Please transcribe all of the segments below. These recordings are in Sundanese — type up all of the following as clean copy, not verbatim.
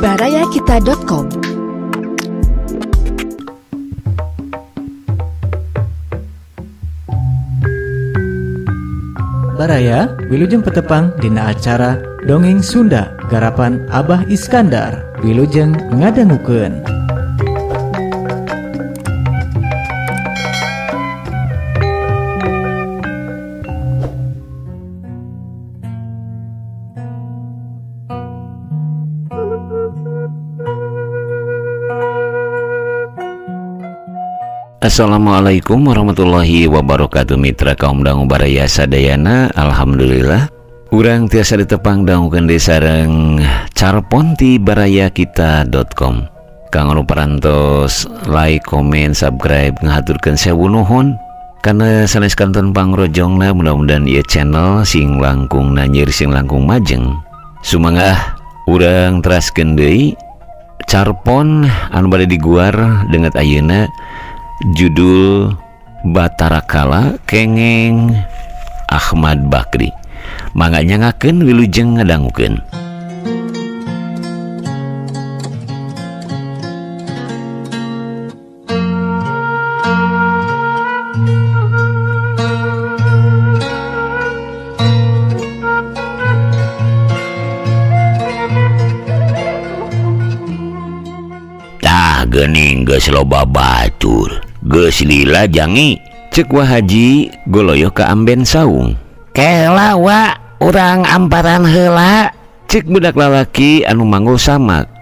Barayakita.com. Baraya wilujeng petepang dina acara Dongeng Sunda garapan Abah Iskandar wilujeng ngadangukeun. Assalamualaikum warahmatullahi wabarakatuh, mitra kaum dangu baraya sadayana. Alhamdulillah urang tiasa ditepang dangukeun deui sareng carpon ti barayakita.com. Kang anu parantos like, komen, subscribe, ngahaturkeun sewu nuhun kana sanes kanton pangrojongna. Mudah-mudahan ieu channel sing langkung nanyir, sing langkung majeng. Sumangga ah urang teraskeun deui carpon anu bade diguar denget ayeuna, judul Batara Kala kengeng Ahmad Bakri. Mangga nyangakeun wilujeng ngadangukeun. Tah geuning geus loba batur, geus lila jangi, cek Wa Haji goloyoh ka amben saung. Kela wa, urang amparan heula, cek budak lalaki anu manggul samak.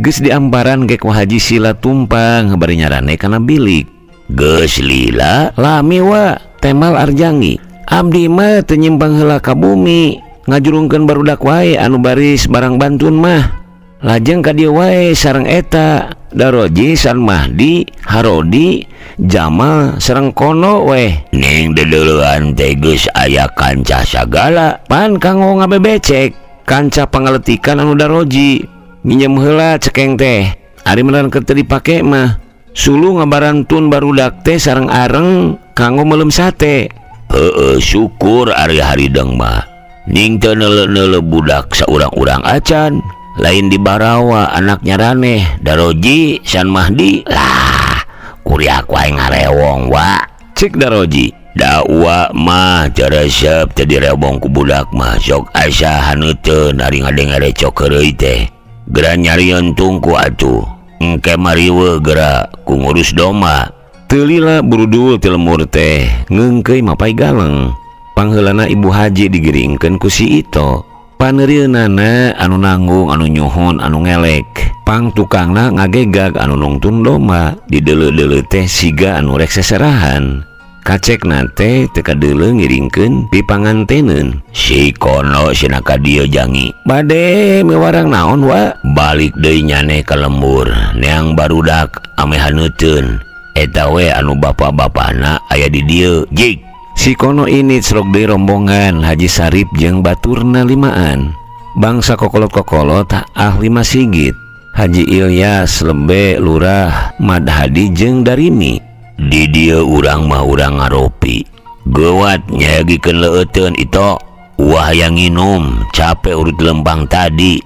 Geus diamparan gek Wa Haji sila tumpang bari nyarane kana bilik. Geus lila lami wa, temal arjangi. Abdi mah teu nyimpang heula ka bumi, ngajurungkeun barudak wae anu baris barang bantun mah. Lajeng ka dieu wae sareng eta Daroji, San Mahdi, Harodi, Jamal sareng Kono weh. Ning deuleuan teh geus aya kanca sagala, pan kanggo ngabebecek kanca pangaletikan anu Daroji. Minjem heula cekeng teh, ari meunang keur teu dipake mah. Sulu ngabarantun barudak teh sareng areng kanggo meuleum sate. Heueuh, syukur ari harideng mah. Ning teu neuleuh-neuleuh budak saurang-urang acan. Lain di Barawa anak nyaraneh Daroji, San Mahdi lah, kuriak wae ngarewong wa, cek Daroji. Dakwa mah caresep teu direwong ku budak mah, sok asa haneuteun ari ngadenge-recok heureuy teh. Geura nyarieun tungku atuh, engke mariweuh geura ku ngurus domba. Teu lila burudul ti lemur teh ngeungkeuy mapai galeng. Pangheulana Ibu Haji digiringkeun ku si Ito. Paneurieunana anu nanggung, anu nyuhun, anu ngelek. Pang tukangna ngagegag anu nungtun domba. Dideuleu-deuleu teh siga anu rek seserahan. Kacekna teh teu kadeuleu ngiringkeun pipanganteneun. Si Kono cenah ka dieu jangi. Bade miwarang naon wa? Balik deui nyane ka lembur, neang barudak ame haneuteun. Eta we anu bapa-bapana aya di dieu. Jik. Si Kono ini serok deui rombongan Haji Sarip jeung baturna limaan. Bangsa kokolot-kokolot ahli masigit. Haji Ilyas, Lembe, Lurah, Madhadi jeung Darimi. Di dieu urang mah urang ngaropi. Geuwat nyayagikeun leueuteun itu. Wah yang nginum, capek urut lempang tadi.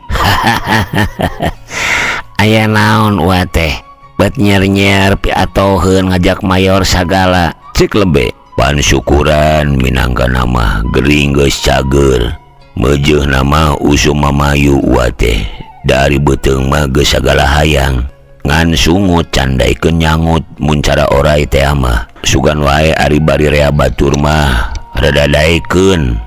Aya naon wa teh? Bet nyer-nyer piatoheun ngajak mayor sagala. Cek Lembe. Pan syukuran minangka nama gering geus cager. Mejeuh nama usum mamayu wa teh. Dari beuteung mah geus sagala hayang. Ngan sungut candaikeun nyangut mun cara orai teh mah. Sugan wae ari bari rea batur mah rada daekeun.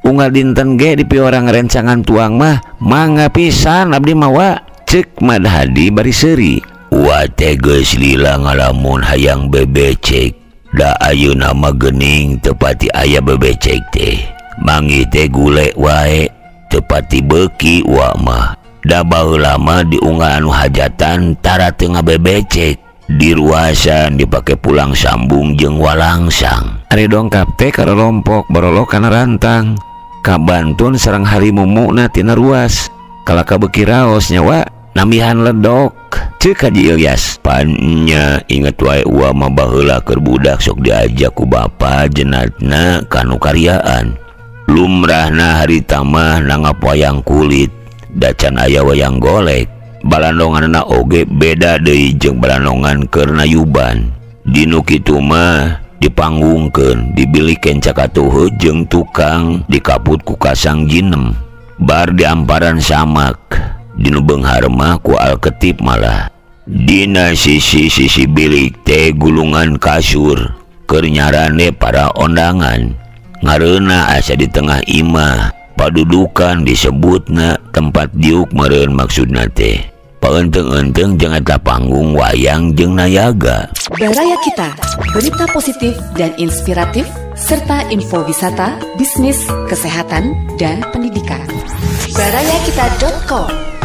Unggal dinten ge di piorang rencangan tuang mah mangga pisan abdi mah wa, cek Madhadi bari seuri. Wa teh geus lila ngalamun hayang bebecek. Da ayeuna mah geuning teu pati aya bebecek teh. Manggih teh gule wae, teu pati beuki wa mah. Da baheula mah diunggal anu hajatan tara teu ngabebecek. Diruasan dipake pulang sambung jeung walangsang. Ari dongkap teh karolompok barolok kana rantang. Kabantun sareng harimumuna tina ruas. Kalaka beuki raos nyawa nambihan ledok. Cek Haji Ilyas. Pannya inget wae uwa mah baheula keur budak sok diajak ku bapa jenatna kanu karyaan. Lumrahna harita mah nanggap wayang kulit. Dacan aya wayang golek. Balandonganna oge beda deui jeung balandongan keur nayuban. Dinu kitu mah dipanggungkeun, dibilih kenca katuheuh jeung tukang dikaput ku kasang jinem. Bar diamparan samak, dinu beunghar mah ku alketip malah. Dina sisi-sisi bilik teh gulungan kasur keur nyarane para ondangan. Ngareuna asa di tengah imah, padudukan disebutna tempat diuk meureun maksudna teh. Paeunteung-eunteung jeung eta panggung wayang jeung nayaga. Baraya Kita, berita positif dan inspiratif serta info wisata, bisnis, kesehatan, dan pendidikan. Barayakita.com.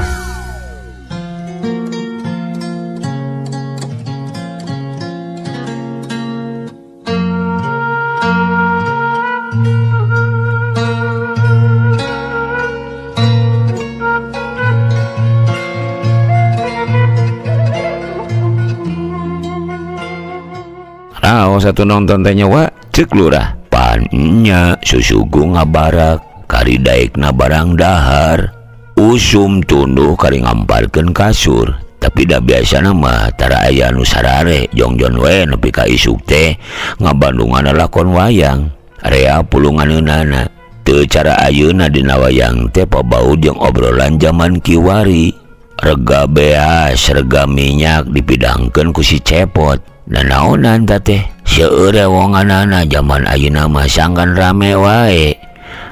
Satu nonton teh nyawa cek lurah pannya susugu ngabarak kari daekna barang dahar usum tunduh kari ngamparkeun kasur tapi da biasana mah tara aya nu sarare jongjon we nepi ka isuk teh ngabandungan lakon wayang rea pulunganeunana teu cara ayeuna dina wayang teh pabau jeung obrolan jaman kiwari rega beas rega minyak dipidangkeun ku si Cepot. Nanaonan teh seueur wonganana jaman ayeuna mah sangkan rame wae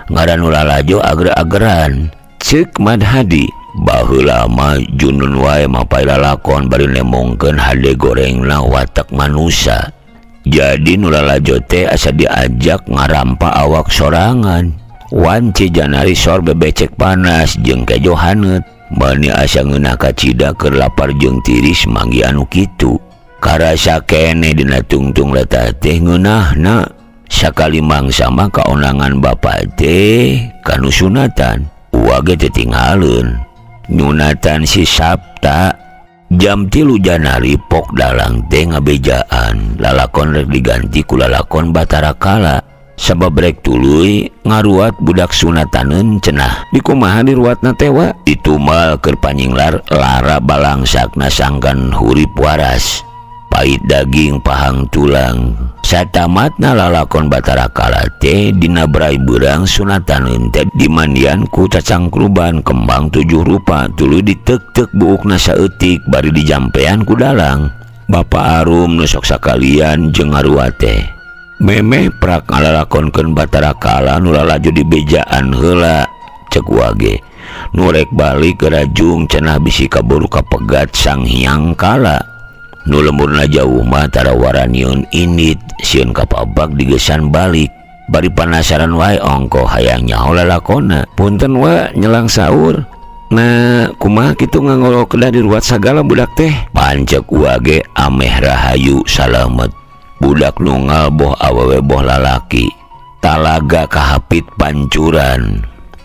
ngaran nu lalajo ager-ageran ceuk Madhadi baheula mah junun wae mapay lalakon bari nemongkeun hade gorengna watak manusa jadi nu lalajo teh asa diajak ngarampa awak sorangan wanci janari sor bebecek panas jeung kejo haneut bani asa ngeunah kacida keur lapar jeung tiris manggi anu kitu. Karasa kene dina tungtung letah teh ngeunahna sakali mangsa mah kaonangan bapa teh kanu sunatan uwa ge teu tinggaleun nyunatan si Sapta jam 3 janari pok dalang teh ngabejaan lalakon rek diganti ku lalakon Batara Kala sabab rek tuluy ngaruat budak sunataneun cenah dikumaha diruatna teh wa ditumal keur panyinglar lara balangsakna sangkan hurip waras pait daging pahang tulang satamatna lalakon Batara Kala teh dina berai beurang sunataneun teh dimandian ku cacangkruban kembang 7 rupa tuluy ditek-tek buukna saeutik bari dijampean ku dalang Bapak Arum nu sok sakalian jeung ngaruat teh memeh prak ngalalakonkeun Batara Kala nu lalajo dibejaan heula cek wage nu rek balik ke rajung cenah bisi kaburu kapegat Sang Hyang Kala nu lemurna jauh mah tara waraniun indit sieun kapabak digesan balik bari panasaran wae ongko hayang nyaho lalakona punten wa nyelang sahur nah kumaha kitu ngangolo kedah diruat sagala budak teh pancek wage ameh rahayu salamet budak nungal boh awewe boh lalaki talaga kahapit pancuran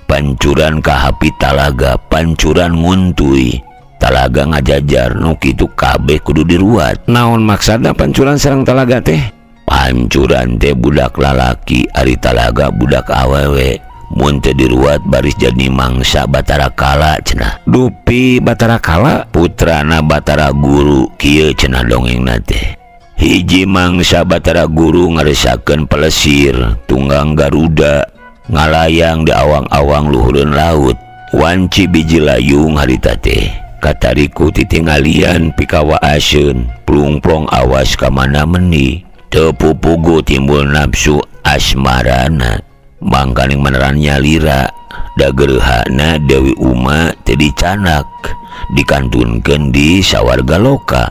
pancuran kahapit talaga pancuran nguntuy talaga ngajajar nu kitu kabeh kudu diruat naon maksudna pancuran sareng talaga teh pancuran teh budak lalaki ari talaga budak awewe mun teu diruat baris jadi mangsa Batara Kala cenah dupi Batara Kala putrana Batara Guru kieu cenah dongengna teh hiji mangsa Batara Guru ngaresakeun pelesir tunggang Garuda ngalayang di awang-awang luhureun laut wanci biji layung harita teh katariku titinggalian pikawaaseun plungplong awas ka mana meni teu pupugu timbul nafsu asmarana mangkaning meneran nyalira da gereuhana Dewi Uma teu dicanak dikantunkeun di sawarga loka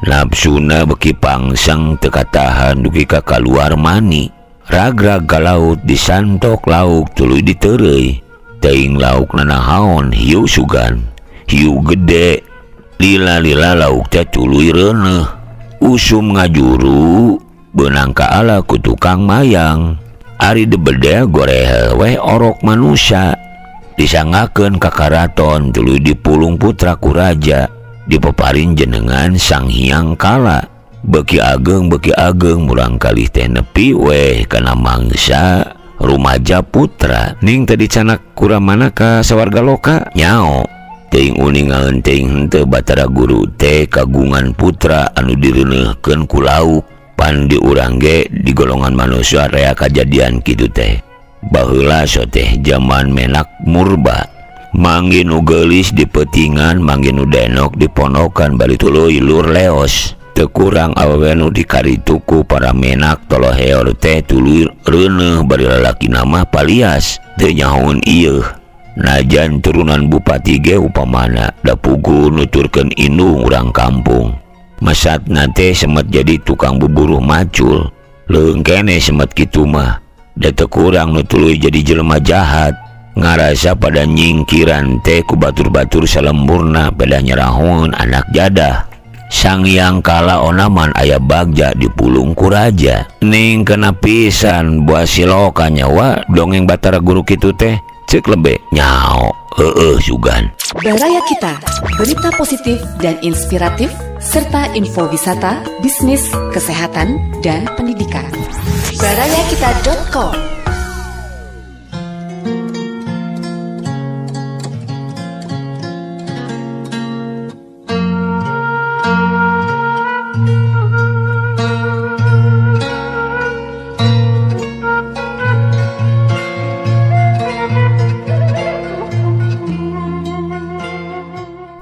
nafsuna beki pangsang teu katahan dugi ka kaluar mani ragrag ka laut disantok lauk tuluy diteureuy teuing lauk nanahaon hiu sugan hiu gede lila-lila lauk teh tuluy reuneuh usum ngajuru beunang ka ala ku tukang mayang ari debedel gorehel we orok manusia disangakeun ka karaton tuluy dipulung putra ku raja dipeparin jenengan Sang Hyang Kala beki ageng murang kalih teh nepi weh kana mangsa Rumaja putra ning teu dicanak kuramana ka sawarga loka nyao. Teuing uningaeun teuing henteu Batara Guru teh kagungan putra anu direuneuhkeun ku lauk. Pan di urang ge di golongan manusia rea kajadian kitu teh. Baheula so teh jaman menak murba. Manggi nu geulis di petingan, manggi nu denok di ponokan bari tuluy lur leos. Teu kurang awewe nu dikaritu ku para menak toloheor teh tuluy reuneuh bari lalakina mah palias. Teu nyahoeun ieu. Najan turunan bupati ge upamana da puguh nuturkeun indung urang kampung. Masatna teh semet jadi tukang buburuh macul. Leung keneh semet kitu mah. Da teu kurang nu tuluy jadi jelema jahat. Ngarasa pada nyingkiran teh ku batur-batur salemburna pada nyerahoeun anak jadah. Sang Hyang Kala onaman aya bagja dipulung ku raja. Ning kena pisan buah siloka nyawa dongeng Batara Guru kitu teh. Cek lebe nyao heueuh sugan. Baraya Kita, berita positif dan inspiratif serta info wisata, bisnis, kesehatan, dan pendidikan. Barayakita.com.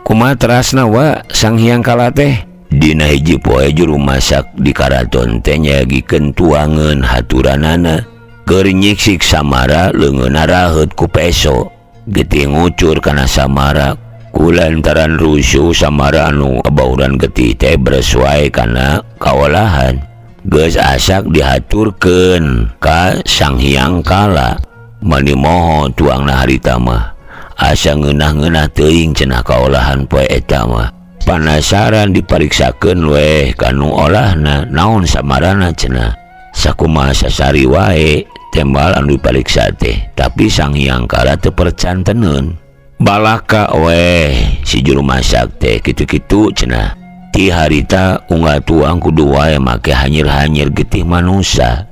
Kumaha terasna wa Sang Hyang Kala teh? Dina hiji poe juru masak di karaton teh nyayagikeun tuangeun haturanana. Keur nyiksik samara leungeunna raheut ku peso. Getih ngucur kana samara. Kulantaran rusuh samara anu kabauran getih teh beres wae kana kaolahan. Geus asak dihaturkeun ka Sang Hyang Kala. Mani moho tuangna harita mah. Asa ngeunah-ngeunah teuing cenah kaolahan poe eta mah. Panasaran dipariksakeun weh kanu olahna naon samarana cenah. Sakumaha sasari wae tembal anu dipariksa teh, tapi Sang Hyang Kala teu percanteneun. Balaka weh si juru masak teh kitu-kitu cenah. Ti harita unggal tuang kudu wae make hanyir-hanyir getih manusa.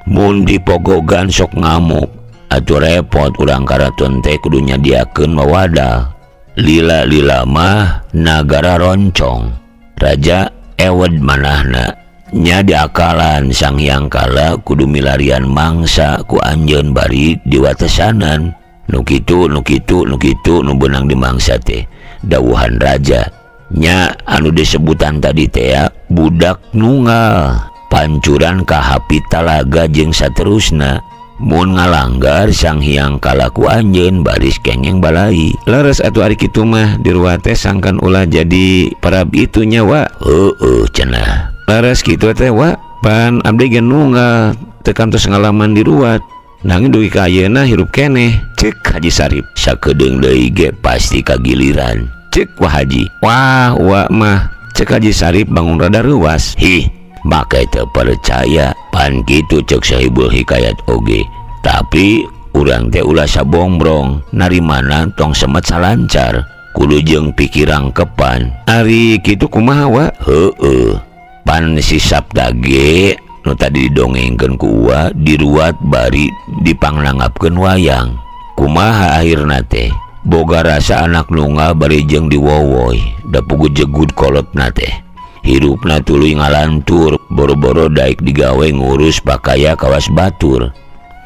Mun dipogogan sok ngamuk. Atuh repot urang karaton teh kudu nyadiakeun wawadah. Lila-lila mah nagara roncong. Raja ewed manahna. Nya diakalan Sang Hyang Kala kudu milarian mangsa ku anjeun bari diwatesanan. Nu kitu nu kitu nu kitu nu beunang dimangsa teh dawuhan raja. Nya anu disebutan tadi teh budak nunggal, pancuran ka hapi talaga jeung saterusna. Mun ngalanggar Sang Hyang Kala ku anjeun baris kengeng balai. Leres atuh ari kitu mah diruat teh sangkan ulah jadi parab itu nya wa. Heueuh cenah. Leres kitu teh wa, pan abdi ge nunggal teu kantos ngalaman diruat. Nanging dugi ka ayeuna hirup keneh. Cek Haji Sarip sakedeung deui ge pasti kagiliran. Cek Wah Haji. Wah wa mah cek Haji Sarip bangun rada reuas. Hih, make teu percaya pan kitu cek Sahibul Hikayat oge. Tapi urang teh ulah sabongbrong narimana tong semet salancar. Kudu jeung pikiran kepan. Ari kitu kumaha wa? Heueuh. Pan si Sabda ge nu tadi didongengkeun ku uwa diruat bari dipangnangapkeun wayang. Kumaha akhirna teh? Boga rasa anak nunggal bari jeung diwowoy, da puguh jegud kolotna teh. Hirupna tuluy ngalantur, boro-boro daek digawe ngurus pakaya kawas batur.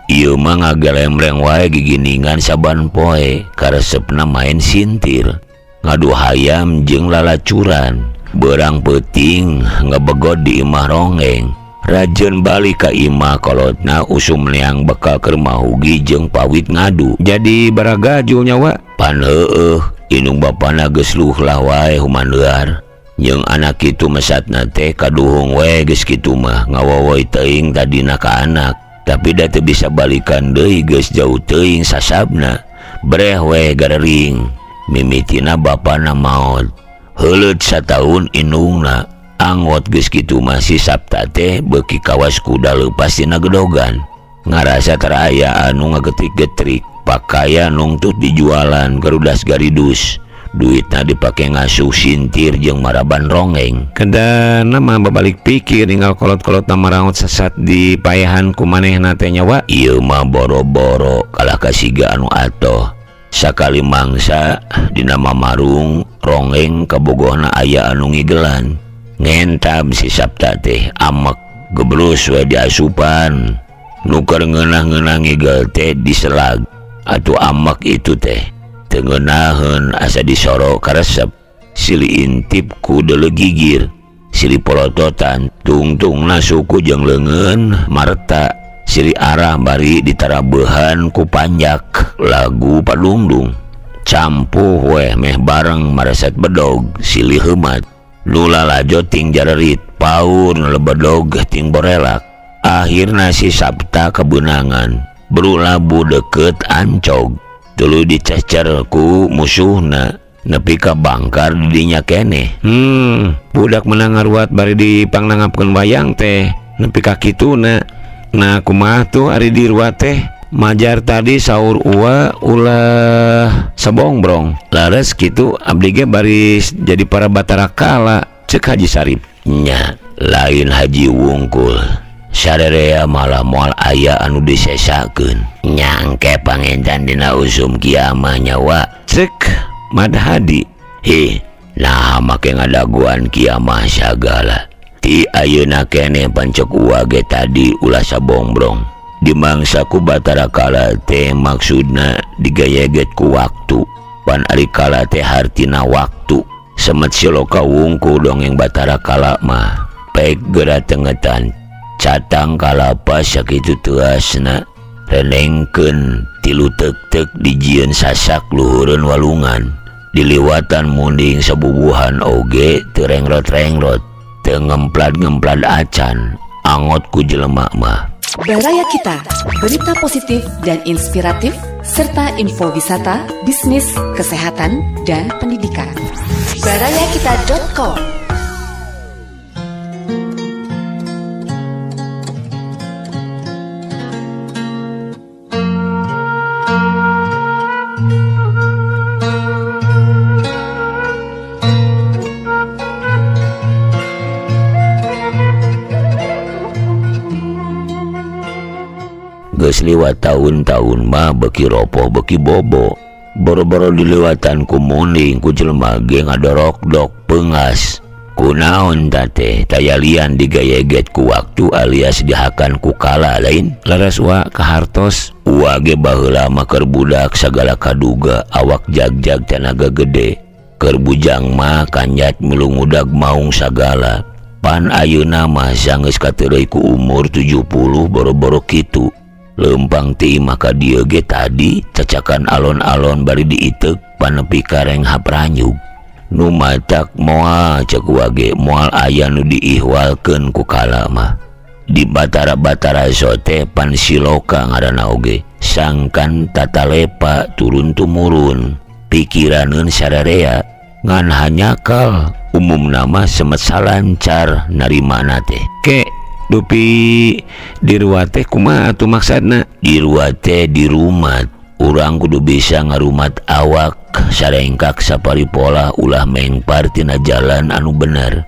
Ieu mah ngagelemreng wae giginingan saban poe, karesepna main sintir, ngadu hayam jeung lalacuran, beurang peuting ngebegod di imah ronggeng. Rajeun balik ka imah kolotna usum neang bekal keur mahugi jeung pawit ngadu. Jadi baragajul nyawa. Pan heueuh, indung bapana geus luhlah wae humaneuar. Jeung anak kitu mesatna teh kaduhung we geus kitu mah ngawowoy teuing tadina ka anak. Tapi da teu bisa balikan deui geus jauh teuing sasabna. Breh we garering. Mimitina bapana maot. Heuleut sataun indungna. Anggot geus kitu mah si Sabta teh beuki kawas kuda leupas dina gedogan. Ngarasa teu aya anu ngagetik-getrik, pakaian nungtut dijualan garudas garidus. Duitna dipake ngasuh sintir jeung maraban rongeng. Kedana mah babalik pikir ninggal kolot-kolot na marangot sesat di paehan ku manehna teh nya wa. Ieu mah boro-boro kalah kasiga anu atoh. Sakali mangsa dina mamarung rongeng kabogohna aya anu ngigelan. Ngentab si Sapta teh amek gebrus we diasupan. Nu keur ngeunah-ngeunah ngigel teh diselag. Atuh amek itu teh teu ngeunaheun asa disoro karesep. Silih intip ku deuleu gigir, silih polototan tungtungna suku jeung leungeun mareta. Silih arah bari ditarabehan ku panjak lagu padungdung. Campuh weh meh bareng mareset bedog silih heumat. Nu lalajo ting jarerit paur nu lebedog ting borelak. Akhirna si Sapta kebenangan berulabu deket ancog. Tuluy dicecer ku musuhna nepi ka bangkar didinya keneh. Budak menang ngaruat bari dipangnangapkeun wayang teh nepi ka kituna. Nah kumaha tuh ari diruat teh? Majar tadi saur uwa ulah sabongbrong. Lares kitu abdi ge baris jadi para batara kala cek Haji Sarip. Nya lain Haji wungkul. Sarerea malah moal aya anu disesakeun. Nyangke pangentan dina usum kiamah nyawa cek Madhadi. Hih, nah make ngadaguan kiamah sagala. Ti ayeuna keneh pancek uwa ge tadi ulah sabongbrong. Dimangsa ku batara kala teh maksudna digayeget ku waktu. Pan ari kala teh hartina waktu. Semet siloka wungku dongeng batara kala mah. Pek geura tengetan. Catang kalapa sakitu teuasna renengkeun tilu tek-tek dijieun sasak luhureun walungan. Diliwatan munding sabubuhan oge teu rengrot-rengrot, teu ngemplad-ngemplad acan, angot ku jelema mah. Baraya Kita, berita positif dan inspiratif serta info wisata, bisnis, kesehatan, dan pendidikan. Barayakita.com. Geus liwat tahun-tahun mah beki ropoh beki bobo. Boro-boro diliwatan ku munding ku jelema ge ngadorok-dok peungas. Kunaon ta teh tayalian digayeget ku waktu alias dihakan ku kala lain. Laras wa kahartos. Uwa ge baheula mah keur budak sagala kaduga awak jag-jag tanaga gede. Keur bujang mah kanjat milu ngudag maung sagala. Pan ayeuna mah sanggeus katereuy ku umur 70 boro-boro kitu. Lempang ti maka dieu ge tadi cacakan alon-alon bari diiteuk panepi kareng hapranyug. Nu matak moal cek wage moal aya nu diihwalkeun ku kala mah. Di batara-batara sote pan siloka ngaranna oge sangkan tatalepa turun tumurun pikiraneun sararea ngan hanyakal umumna mah semet salancar narimana teh. Ke dupi diruat teh kumaha atuh maksudna? Diruat teh dirumat. Urang kudu bisa ngarumat awak sarengkak saparipola ulah mengpar tina jalan anu bener.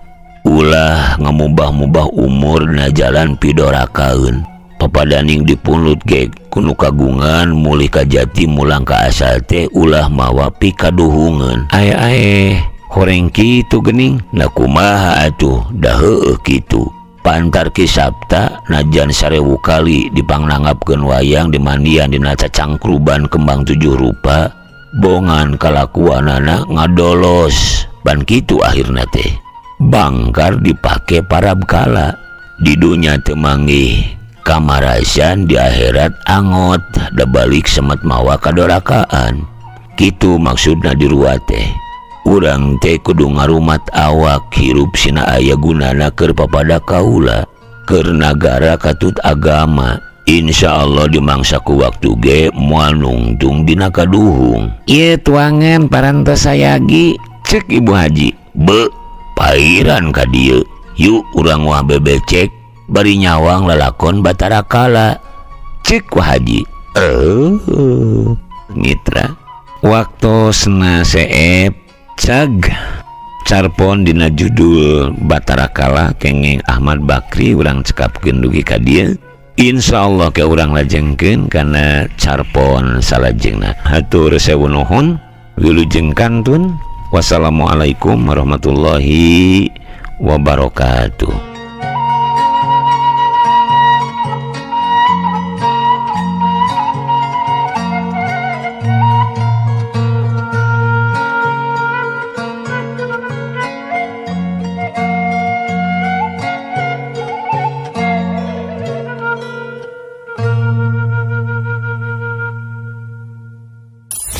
Ulah ngamubah-mubah umur dina jalan pidorakaeun. Papadaning dipunut ge kunu kagungan mulih ka jati mulang ka asal teh ulah mawa pikaduhungeun. Ae-ae horeng kitu geuning. Nah kumaha atuh da heueuh kitu. Pantar Ki Sapta najan 1000 kali dipangnanggapkeun wayang dimandian dina cacangkruban kembang 7 rupa bongan kalakuanana ngadolos ban kitu akhirna teh bangkar dipake parab kala di dunya teu manggih kamarasan di akhirat angot da balik semet mawa kadorakaan kitu maksudna diruat teh. Urang teh kudu ngarumat awak hirup sina aya gunana keur papada kaula keur nagara katut agama. Insya Allah dimangsa ku waktu ge moal nungtung dina kaduhung. Ieu tuangan parantos sayagi cek Ibu Haji. Be pairan ka dieu. Yuk urang wah bebecek bari nyawang lalakon batara kala cek Wa Haji. Mitra waktosna seep Cag carpon dina judul Batara Kala kenging Ahmad Bakri urang cekapkeun dugi ka dieu. Insyaallah ke urang lajengkeun kana carpon salajengna. Hatur sewu nuhun, wilujeng kantun. Wassalamualaikum warahmatullahi wabarakatuh.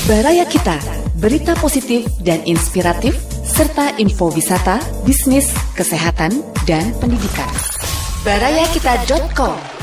Baraya Kita, berita positif dan inspiratif, serta info wisata, bisnis, kesehatan, dan pendidikan. Barayakita.com.